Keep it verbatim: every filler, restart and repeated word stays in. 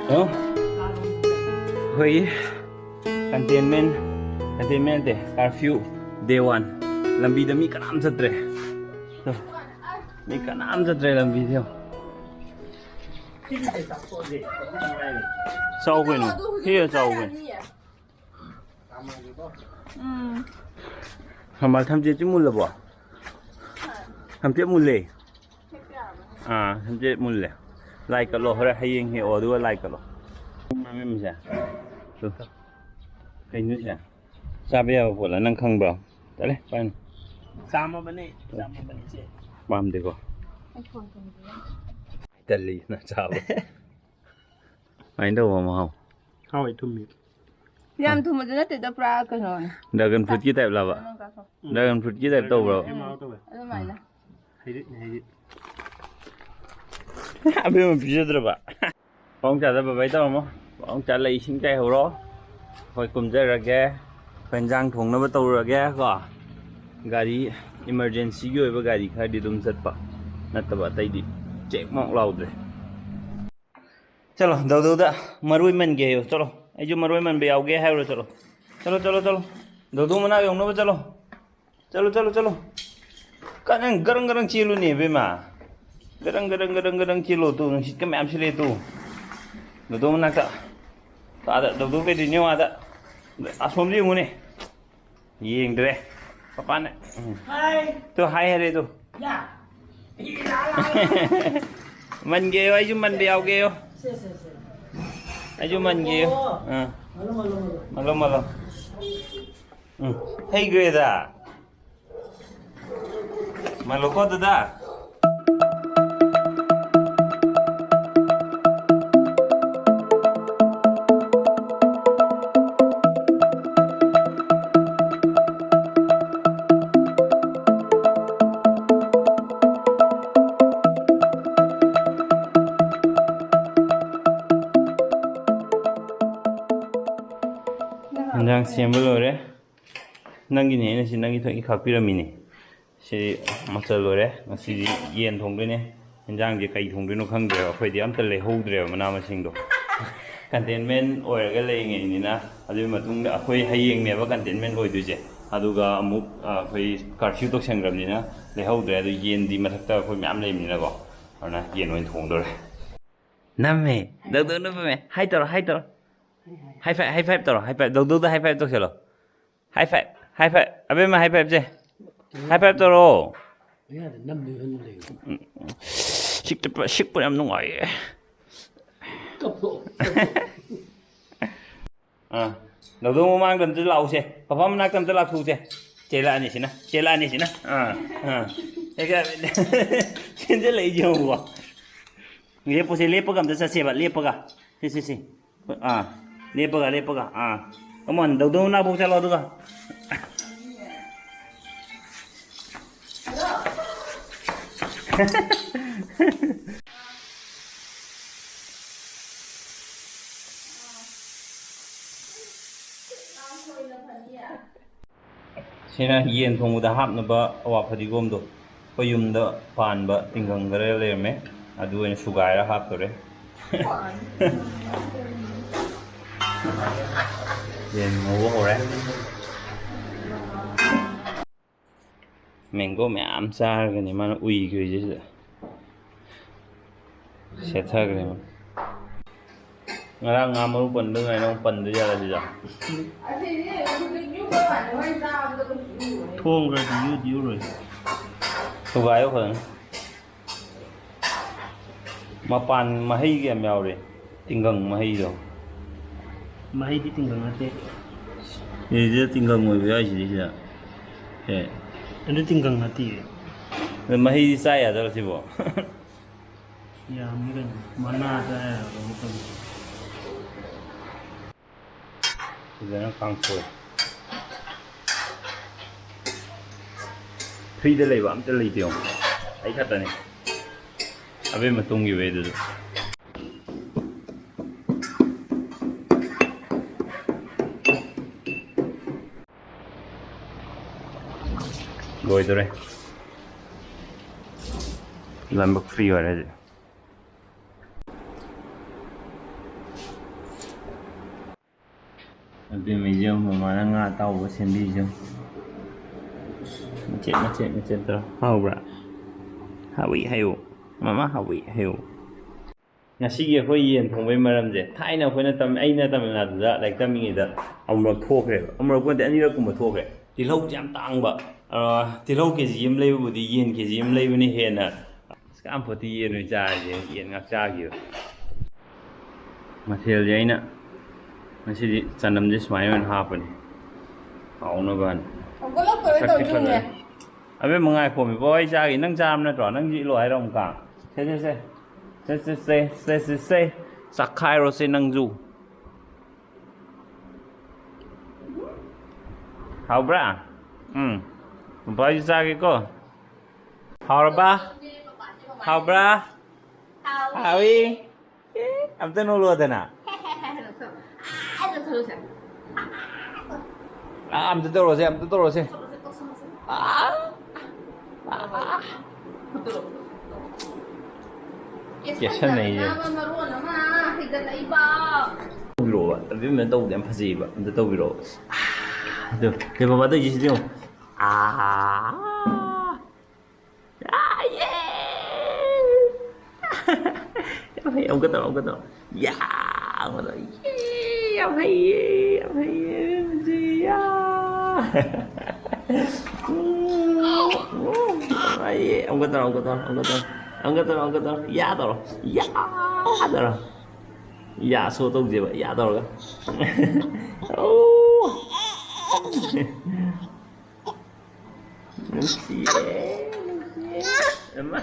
Hello. ꯑꯩꯈꯣꯏꯒꯤ containment, containment ꯅꯠꯇꯦ, curfew day one꯫ ꯂꯝꯕꯤꯗ ꯃꯤ ꯀꯅꯥꯝ ꯆꯠꯇ꯭ꯔꯦ꯫ ꯇꯣ, ꯃꯤ ꯀꯅꯥꯝ ꯆꯠꯇ꯭ꯔꯦ ꯂꯝꯕꯤꯗ ꯌꯦꯡꯉꯣ꯫ ꯆꯥꯎ ꯀꯩꯅꯣ꯫ ꯁꯤ ꯆꯥꯎ ꯀꯩꯅꯣ꯫ ꯎꯝ꯫ ꯃꯃꯥ, ꯊꯝꯆꯦꯠꯁꯤ ꯃꯨꯜꯂꯕꯣ? ꯊꯝꯆꯦꯠ ꯃꯨꯜꯂꯦ꯫ ꯑꯥ, ꯊꯝꯆꯦꯠ ꯃꯨꯜꯂꯦ꯫ ꯂꯥꯏ ꯀꯠꯂꯣ, ꯍꯣꯔꯦꯟ ꯍꯌꯦꯡ ꯍꯦꯛꯑꯣ, ꯑꯗꯨꯒ ꯂꯥꯏ ꯀꯠꯂꯣ꯫ ꯃꯃꯤꯡꯁꯦ꯫ ꯇꯨ꯫ ꯀꯩꯅꯣꯁꯦ? ꯆꯥꯕ ꯌꯥꯕ ꯄꯣꯠꯂ, ꯅꯪ ꯈꯪꯕ꯭ꯔꯣ? ꯇꯜꯂꯦ, ꯄꯥꯏꯅꯨ꯫ ꯆꯥꯝꯃꯕꯅꯦ, ꯆꯥꯝꯃꯕꯅꯦ, ꯏꯆꯦ꯫ ꯄꯥꯝꯗꯦꯀꯣ꯫ ꯇꯜꯂꯤ, ꯅꯪ ꯆꯥꯕ꯫ ꯀꯃꯥꯏꯅ ꯇꯧꯕ ꯃꯍꯥꯎ? ꯍꯥꯎꯋꯦ, ꯊꯨꯝꯃꯤ꯫ ꯌꯥꯝ ꯊꯨꯝꯕꯗꯤ ꯅꯠꯇꯦꯗ, ꯄꯨꯔꯥ ꯀꯩꯅꯣꯅꯦ꯫ Dragon fruit ꯀꯤ type ꯂꯕ? ꯅꯪ ꯆꯥꯊꯣꯛ꯫ Dragon fruit ꯀꯤ type ꯇꯧꯕ꯭ꯔꯣ? ꯎꯝ, ꯃꯍꯥꯎ ꯇꯧꯋꯦ꯫ ꯑꯗꯨꯃꯥꯏꯅ꯫ ꯍꯩꯔꯤꯠꯅꯦ, ꯍꯩꯔꯤꯠ꯫ ꯑꯕꯦꯝꯃ ꯄꯤꯖꯗ꯭ꯔꯕ? ꯄꯥꯎꯡ ꯆꯥꯗ ꯕꯕꯥꯏ ꯇꯧꯔꯝꯃꯣ꯫ ꯄꯥꯎꯡ ꯆꯥ ꯂꯩ ꯏꯁꯤꯡ ꯆꯥꯏꯍꯧꯔꯣ꯫ ꯑꯩꯈꯣꯏ ꯀꯨꯝꯖꯔꯒꯦ꯫ ꯑꯩꯈꯣꯏ ꯏꯟꯖꯥꯡ ꯊꯣꯡꯅꯕ ꯇꯧꯔꯒꯦ ꯀꯣ꯫ ꯒꯥꯔꯤ emergency ꯒꯤ ꯑꯣꯏꯕ ꯒꯥꯔꯤ ꯈꯔꯗꯤ ꯑꯗꯨꯝ ꯆꯠꯄ ꯅꯠꯇꯕ ꯑꯇꯩꯗꯤ ꯆꯦꯛ ꯃꯣꯛ ꯂꯥꯎꯗ꯭ꯔꯦ꯫ ꯆꯠꯂꯣ, ꯗꯧꯗꯧꯗ ꯃꯔꯣꯏ ꯃꯟꯒꯦ ꯍꯥꯏꯌꯣ꯫ ꯆꯠꯂꯣ, ꯑꯩꯁꯨ ꯃꯔꯣꯏ ꯃꯟꯕ ꯌꯥꯎꯒꯦ ꯍꯥꯏꯔꯣ꯫ ꯆꯠꯂꯣ, ꯆꯠꯂꯣ, ꯆꯠꯂꯣ, ꯆꯠꯂꯣ꯫ ꯗꯧꯗꯧ ꯃꯅꯥꯛ ꯌꯧꯅꯕ ꯆꯠꯂꯣ꯫ ꯆꯠꯂꯣ, ꯆꯠꯂꯣ, ꯆꯠꯂꯣ꯫ ꯀ-, ꯅꯪ ꯒꯔꯪ ꯒꯔꯪ ꯆꯦꯜꯂꯨꯅꯦ, ꯏꯕꯦꯝꯃ꯫ ꯒꯔꯪ ꯒꯔꯪ ꯒꯔꯪ ꯒꯔꯪ ꯆꯦꯜꯂꯣ꯫ ꯇꯨ, ꯅꯨꯡꯁꯤꯠꯀ ꯃꯌꯥꯝ ꯁꯤꯠꯂꯦ ꯇꯨ꯫ ꯗꯧꯗꯧ ꯃꯅꯥꯛꯇ꯫ ꯑꯥꯗ ꯗꯧꯗꯧ ꯀꯩꯗꯣꯏꯅꯣ ꯑꯥꯗ꯫ ꯑꯁꯣꯝꯗ ꯌꯦꯡꯉꯨꯅꯦ꯫ ꯌꯦꯡꯗ꯭ꯔꯦ꯫ ꯄꯄꯥꯅ꯫ ꯎꯝ꯫ ꯍꯥꯏ꯫ ꯇꯨ, ꯍꯥꯏ ꯍꯥꯏꯔꯦ ꯇꯨ꯫ ꯌꯥ꯫ ꯃꯟꯒꯦꯌꯣ, ꯑꯩꯁꯨ ꯃꯟꯕ ꯌꯥꯎꯒꯦꯌꯣ꯫ ꯁꯦ, ꯁꯦ, ꯁꯦ꯫ ꯑꯩꯁꯨ ꯃꯟꯒꯦꯌꯣ꯫ ꯑꯣ꯫ ꯑꯥ꯫ ꯃꯜꯂꯣ, ꯃꯜꯂꯣ, ꯃꯜꯂꯣ꯫ ꯃꯜꯂꯣ, ꯃꯜꯂꯣ꯫ ꯎꯝ꯫ ꯍꯩꯈ꯭ꯔꯦꯗ꯫ ꯃꯜꯂꯣꯀꯣ ꯑꯗꯨꯗ꯫ ꯏꯟꯖꯥꯡ ꯁꯦꯝꯕ ꯂꯣꯏꯔꯦ꯫ ꯅꯪꯒꯤꯅꯦ, ꯑꯩꯅ ꯁꯤ ꯅꯪꯒꯤ ꯊꯣꯛꯏ ꯈꯥꯛꯄꯤꯔꯝꯃꯤꯅꯦ꯫ ꯁꯤ ꯃꯆꯜ ꯂꯣꯏꯔꯦ꯫ ꯉꯁꯤꯗꯤ ꯌꯦꯟ ꯊꯣꯡꯗꯣꯏꯅꯦ꯫ ꯌꯦꯟꯖꯥꯡꯁꯦ ꯀꯩ ꯊꯣꯡꯗꯣꯏꯅꯣ ꯈꯪꯗ꯭ꯔꯦꯕ꯫ ꯑꯩꯈꯣꯏꯗꯤ ꯑꯝꯇ ꯂꯩꯍꯧꯗ꯭ꯔꯦꯕ ꯃꯅꯥ ꯃꯁꯤꯡꯗꯣ꯫ ꯀꯟꯇꯦꯟꯃꯦꯟ ꯑꯣꯏꯔꯒ ꯂꯩꯔꯤꯉꯩꯅꯤꯅ꯫ ꯑꯗꯨꯒꯤ ꯃꯇꯨꯡꯗ ꯑꯩꯈꯣꯏ ꯍꯌꯦꯡꯅꯦꯕ ꯀꯟꯇꯦꯟꯃꯦꯟ ꯑꯣꯏꯗꯣꯏꯁꯦ꯫ ꯑꯗꯨꯒ ꯑꯃꯨꯛ, ꯑ, ꯑꯩꯈꯣꯏ ꯀꯥꯔꯐ꯭ꯌꯨ ꯇꯧꯁꯟꯈ꯭ꯔꯕꯅꯤꯅ ꯂꯩꯍꯧꯗ꯭ꯔꯦ꯫ ꯑꯗꯨ ꯌꯦꯟꯗꯤ ꯃꯊꯛꯇ ꯑꯩꯈꯣꯏ ꯃꯌꯥꯝ ꯂꯩꯕꯅꯤꯅꯀꯣ꯫ ꯑꯗꯨꯅ ꯌꯦꯟ ꯑꯣꯏꯅ ꯊꯣꯡꯗꯣꯔꯦ꯫ ꯅꯝꯃꯦ꯫ ꯗꯧꯗꯧ ꯅꯝꯃꯦ꯫ ꯍꯥꯏ ꯇꯧꯔꯣ, ꯍꯥꯏ ꯇꯧꯔꯣ꯫ ꯍꯥꯏ ꯐꯥꯏꯚ, ꯍꯥꯏ ꯐꯥꯏꯚ ꯇꯧꯔꯣ, ꯍꯥꯏ ꯐꯥꯏꯚ꯫ ꯗꯧꯗꯧꯗ ꯍꯥꯏ ꯐꯥꯏꯚ ꯇꯧꯁꯜꯂꯣ꯫ ꯍꯥꯏ ꯐꯥꯏꯚ, ꯍꯥꯏ ꯐꯥꯏꯚ꯫ ꯑꯕꯦꯝꯃ, ꯍꯥꯏ ꯐꯥꯏꯚꯁꯦ꯫ ꯍꯥꯏ ꯐꯥꯏꯚ ꯇꯧꯔꯣ꯫ ꯌꯥꯗꯦ, ꯅꯝꯗꯣꯏ ꯍꯣꯠꯅ ꯂꯩ꯫ ꯁꯤꯛꯇ-, ꯁꯤꯛꯄ ꯌꯥꯝ ꯅꯨꯡꯉꯥꯏꯌꯦ꯫ ꯀꯞꯄꯣ꯫ ꯑꯥ, ꯗꯧꯗꯧ ꯃꯃꯥꯡꯗ ꯑꯝꯇ ꯂꯥꯛꯎꯁꯦ꯫ ꯄꯄꯥ ꯃꯅꯥꯛꯇ ꯑꯝꯇ ꯂꯥꯛꯊꯣꯛꯎꯁꯦ꯫ ꯆꯦꯜꯂꯛꯑꯅꯤ ꯁꯤꯅ, ꯆꯦꯜꯂꯛꯑꯅꯤ ꯁꯤꯅ꯫ ꯑꯥ, ꯑꯥ꯫ ꯍꯦꯛꯇ ꯆꯦꯟꯁꯤꯜꯂꯛꯏꯁꯦ ꯌꯦꯡꯉꯨꯀꯣ꯫ ꯂꯦꯞꯄꯨꯁꯦ, ꯂꯦꯞꯄꯒ ꯑꯝꯇ ꯆꯠꯁꯦꯕ, ꯂꯦꯞꯄꯒ꯫ ꯁꯤ, ꯁꯤ, ꯁꯤ꯫ ꯑꯥ, ꯂꯦꯞꯄꯒ, ꯂꯦꯞꯄꯒ꯫ ꯑꯥ꯫ Come on, ꯗꯧꯗꯧ ꯅꯥꯕꯣꯛ ꯆꯠꯂꯣ ꯑꯗꯨꯒ꯫ ꯁꯤꯅ ꯌꯦꯟ ꯊꯣꯡꯕꯗ ꯍꯥꯞꯅꯕ ꯑꯋꯥ ꯐꯗꯤꯒꯣꯝꯗꯣ꯫ ꯑꯩꯈꯣꯏ ꯌꯨꯝꯗ ꯄꯥꯟꯕ ꯇꯤꯡꯈꯪ ꯈꯔ ꯂꯩꯔꯝꯃꯦ, ꯑꯗꯨ ꯑꯣꯏꯅ ꯁꯨꯒꯥꯏꯔ ꯍꯥꯞꯇꯣꯔꯦ꯫ ꯌꯦꯟ ꯉꯧꯕ ꯍꯧꯔꯦ꯫ ꯃꯦꯡꯒꯣ ꯃꯌꯥꯝ ꯆꯥꯔꯒꯅꯤ ꯃꯥꯅ ꯎꯏꯈ꯭ꯔꯤꯁꯦ ꯁꯤꯗ꯫ ꯁꯦꯠꯊꯈ꯭ꯔꯦ ꯃꯥ꯫ ꯉꯔꯥꯡ ꯉꯥ ꯃꯔꯨ ꯄꯟꯕ ꯑꯗꯨꯃꯥꯏꯅ ꯑꯃꯨꯛ ꯄꯟꯗꯣꯏ ꯖꯥꯠꯂ ꯁꯤꯗ? ꯊꯣꯡꯈ꯭ꯔꯗꯤ ꯌꯨꯗꯤ ꯌꯨꯔꯣꯏ꯫ ꯊꯨꯒꯥꯏꯌꯣ ꯐꯖꯅ꯫ ꯃꯄꯥꯟ ꯃꯍꯩꯒ ꯌꯥꯝ ꯌꯥꯎꯔꯦ꯫ ꯇꯤꯡꯒꯪ ꯃꯍꯩꯗꯣ꯫ ꯃꯍꯩꯗꯤ ꯇꯤꯡꯒꯪ ꯅꯠꯇꯦ꯫ ꯁꯤꯁꯤꯗ ꯇꯤꯡꯒꯪ ꯑꯣꯏꯕ ꯌꯥꯎꯔꯤꯁꯤꯗꯤ ꯁꯤꯗ꯫ ꯁꯦ꯫ ꯑꯗꯨ ꯇꯤꯡꯒꯪ ꯅꯠꯇꯤꯌꯦ꯫ ꯑꯗꯨ ꯃꯍꯩꯗꯤ ꯆꯥ ꯌꯥꯗꯧꯔꯣ ꯁꯤꯕꯣ? ꯌꯥꯝꯅꯤ ꯀꯩꯅꯣ꯫ ꯃꯅꯥ ꯆꯥ ꯌꯥꯔꯕ ꯃꯇꯝꯗ꯫ ꯐꯖꯅ ꯀꯥꯡꯁꯣꯏ꯫ ꯐ꯭ꯔꯤꯗ ꯂꯩꯕ ꯑꯝꯇ ꯂꯩꯇꯦ ꯌꯦꯡꯉꯣ꯫ ꯑꯩ ꯈꯛꯇꯅꯤ꯫ ꯑꯕꯦꯝꯃ ꯇꯨꯝꯈꯤꯕꯩ ꯑꯗꯨꯁꯨ꯫ ꯂꯣꯏꯗꯣꯔꯦ꯫ ꯂꯥꯏꯕꯛ ꯐ꯭ꯔꯤ ꯑꯣꯏꯔꯦ ꯍꯧꯖꯤꯛ꯫ ꯑꯗꯨꯏ ꯃꯤꯁꯦ ꯃꯃꯥꯅ ꯉꯥ ꯑꯇꯥꯎꯕ ꯁꯦꯝꯕꯤꯁꯦ꯫ ꯃꯆꯦꯠ ꯃꯆꯦꯠ ꯃꯆꯦꯠ ꯇꯧꯔ꯫ ꯍꯥꯎꯕ꯭ꯔꯥ? ꯍꯥꯎꯏ ꯍꯥꯏꯌꯨ꯫ ꯃꯃꯥ ꯍꯥꯎꯏ ꯍꯥꯏꯌꯨ꯫ ꯉꯁꯤꯒꯤ ꯑꯩꯈꯣꯏ ꯌꯦꯟ ꯊꯣꯡꯕꯒꯤ ꯃꯔꯝꯁꯦ, ꯊꯥꯏꯅ ꯑꯩꯈꯣꯏꯅ ꯇꯝ-, ꯑꯩꯅ ꯇꯥꯃꯤꯜ ꯅꯥꯗꯨꯗ ꯂꯥꯏꯔꯤꯛ ꯇꯝꯃꯤꯉꯩꯗ ꯑꯃꯨꯔꯛ ꯊꯣꯛꯈ꯭ꯔꯦꯕ꯫ ꯑꯃꯨꯔꯛ ꯅꯠꯇꯦ, ꯑꯅꯤꯔꯛꯀꯨꯝꯕ ꯊꯣꯛꯈ꯭ꯔꯦ꯫ ꯇꯤꯜꯍꯧꯁꯦ ꯌꯥꯝ ꯇꯥꯡꯕ꯫ ꯑ, ꯇꯤꯜꯍꯧ ꯀꯦ ꯖꯤ ꯑꯃ ꯂꯩꯕꯕꯨꯗꯤ ꯌꯦꯟ ꯀꯦ ꯖꯤ ꯑꯃ ꯂꯩꯕꯅ ꯍꯦꯟꯅ꯫ ꯑꯁ, ꯀꯥꯝꯐꯣꯠꯇꯤ ꯌꯦꯟ ꯑꯣꯏꯅ ꯆꯥꯔꯁꯦ, ꯌꯦꯟ ꯉꯥꯛ ꯆꯥꯈꯤꯕ꯫ ꯃꯊꯦꯜꯁꯦ ꯑꯩꯅ ꯉꯁꯤꯗꯤ ꯆꯅꯝꯁꯦ ꯁꯨꯃꯥꯏꯅ ꯑꯣꯏꯅ ꯍꯥꯞꯄꯅꯤ, ꯍꯥꯎꯅꯕꯅ꯫ ꯍꯧꯒꯠꯂꯛꯇꯣꯔꯦ ꯃꯁꯛꯇꯤ ꯇꯧꯔꯤꯁꯦ ꯌꯦꯡꯉꯨꯅꯦ꯫ ꯐꯖꯔꯦ꯫ ꯑꯕꯦꯝꯃ, ꯉꯥꯏꯈꯣꯃꯤ, ꯕꯣ, ꯑꯩ ꯆꯥꯒꯦ꯫ ꯅꯪ ꯆꯥꯕ ꯅꯠꯇ꯭ꯔꯣ? ꯅꯪꯁꯨ ꯏꯠꯂꯣ ꯍꯥꯏꯔꯣ ꯑꯃꯨꯛꯀ? ꯁꯦ, ꯁꯦ, ꯁꯦ꯫ ꯁꯦ, ꯁꯦ, ꯁꯦ, ꯁꯦ, ꯁꯦ, ꯁꯦ꯫ ꯆꯥꯛꯈꯥꯏꯔꯣꯁꯦ ꯅꯪꯁꯨ꯫ ꯍꯥꯎꯕ꯭ꯔꯥ? ꯎꯝ꯫ ꯕꯣ, ꯑꯩꯁꯨ ꯆꯥꯒꯦꯀꯣ꯫ ꯍꯥꯎꯔꯕ? ꯍꯥꯎꯕ꯭ꯔꯥ? ꯍꯥꯎꯏ꯫ ꯑꯦ, ꯑꯝꯇ ꯅꯣꯛꯂꯛꯑꯣꯗꯅ꯫ ꯑꯥ, ꯑꯝꯇ ꯇꯧꯔꯁꯦ, ꯑꯝꯇ ꯇꯧꯔꯁꯦ꯫ ꯑꯥ, ꯑꯥ꯫ ꯀꯦꯁꯟꯅꯩꯌꯦ꯫ ꯇꯧꯕꯤꯔꯛꯑꯣꯕ꯫ ꯑꯗꯨꯃꯥꯏꯅ ꯇꯧꯕꯗꯣ ꯌꯥꯝ ꯐꯖꯩꯌꯦꯕ꯫ ꯑꯝꯇ ꯇꯧꯕꯤꯔꯛꯑꯣ꯫ ꯑꯥ, ꯑꯗꯨ, ꯁꯦ ꯕꯕꯥ ꯇꯧꯔꯤꯁꯤꯗꯤ ꯌꯦꯡꯉꯣ꯫ ꯑꯥ꯫ ꯑꯥ, ꯌꯦ! ꯌꯥꯝ ꯍꯩ, ꯑꯃꯨꯛꯀ ꯇꯧꯔꯣ, ꯑꯃꯨꯛꯀ ꯇꯧꯔꯣ꯫ ꯌꯥ! ꯑꯃꯨꯛꯀ ꯇꯧꯔꯣ꯫ ꯌꯦ! ꯌꯥꯝ ꯍꯩꯌꯦ, ꯌꯥꯝ ꯍꯩꯌꯦ, ꯌꯥ! ꯎꯝ, ꯎꯝ, ꯌꯥꯝ ꯍꯩꯌꯦ꯫ ꯑꯃꯨꯛꯀ ꯇꯧꯔꯣ, ꯑꯃꯨꯛꯀ ꯇꯧꯔꯣ, ꯑꯃꯨꯛꯀ ꯇꯧꯔꯣ꯫ ꯑꯃꯨꯛꯀ ꯇꯧꯔꯣ, ꯑꯃꯨꯛꯀ ꯇꯧꯔꯣ꯫ ꯌꯥ ꯇꯧꯔꯣ꯫ ꯌꯥ ꯇꯧꯔꯣ꯫ ꯌꯥ ꯁꯣ ꯇꯧꯁꯦꯕ, ꯌꯥ ꯇꯧꯔꯒ꯫ ꯑꯣ! ꯅꯨꯡꯁꯤꯌꯦ, ꯅꯨꯡꯁꯤꯌꯦ꯫ ꯑꯃ꯫